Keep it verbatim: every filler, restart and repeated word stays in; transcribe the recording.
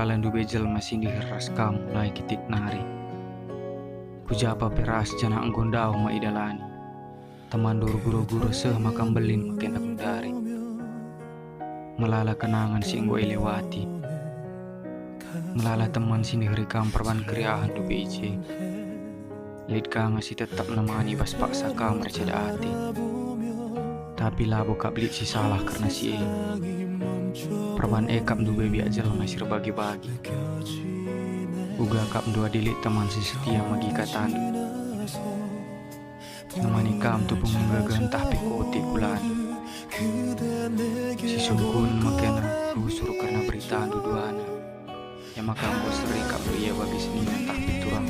Alandu be jelma si ndeher ras kam mulai kitik nari. Ku ja pe ras janah enggo ndauh ma idalani. Temanndu ergura-gura seh maka mbelin maka ndari. Melala kenangan si enggo ilewati. Melala teman si ndeheri kam perban keriahenndu be i je. Lit ka nge si tetap nemani bas paksa kam erceda ate. Tapi labo kap lit si salah kerna si e. Perban e kap ndube biak jelma si erbagi-bagi. Uga kap ndu adi lit teman si setia megi katandu. Nemani kam tupung megaga ntah pe kote kulana. Si sungkun mekena rusur kerna beritandu duana. E maka enggo seri kap ndu ia bagi senina ntah pe turang.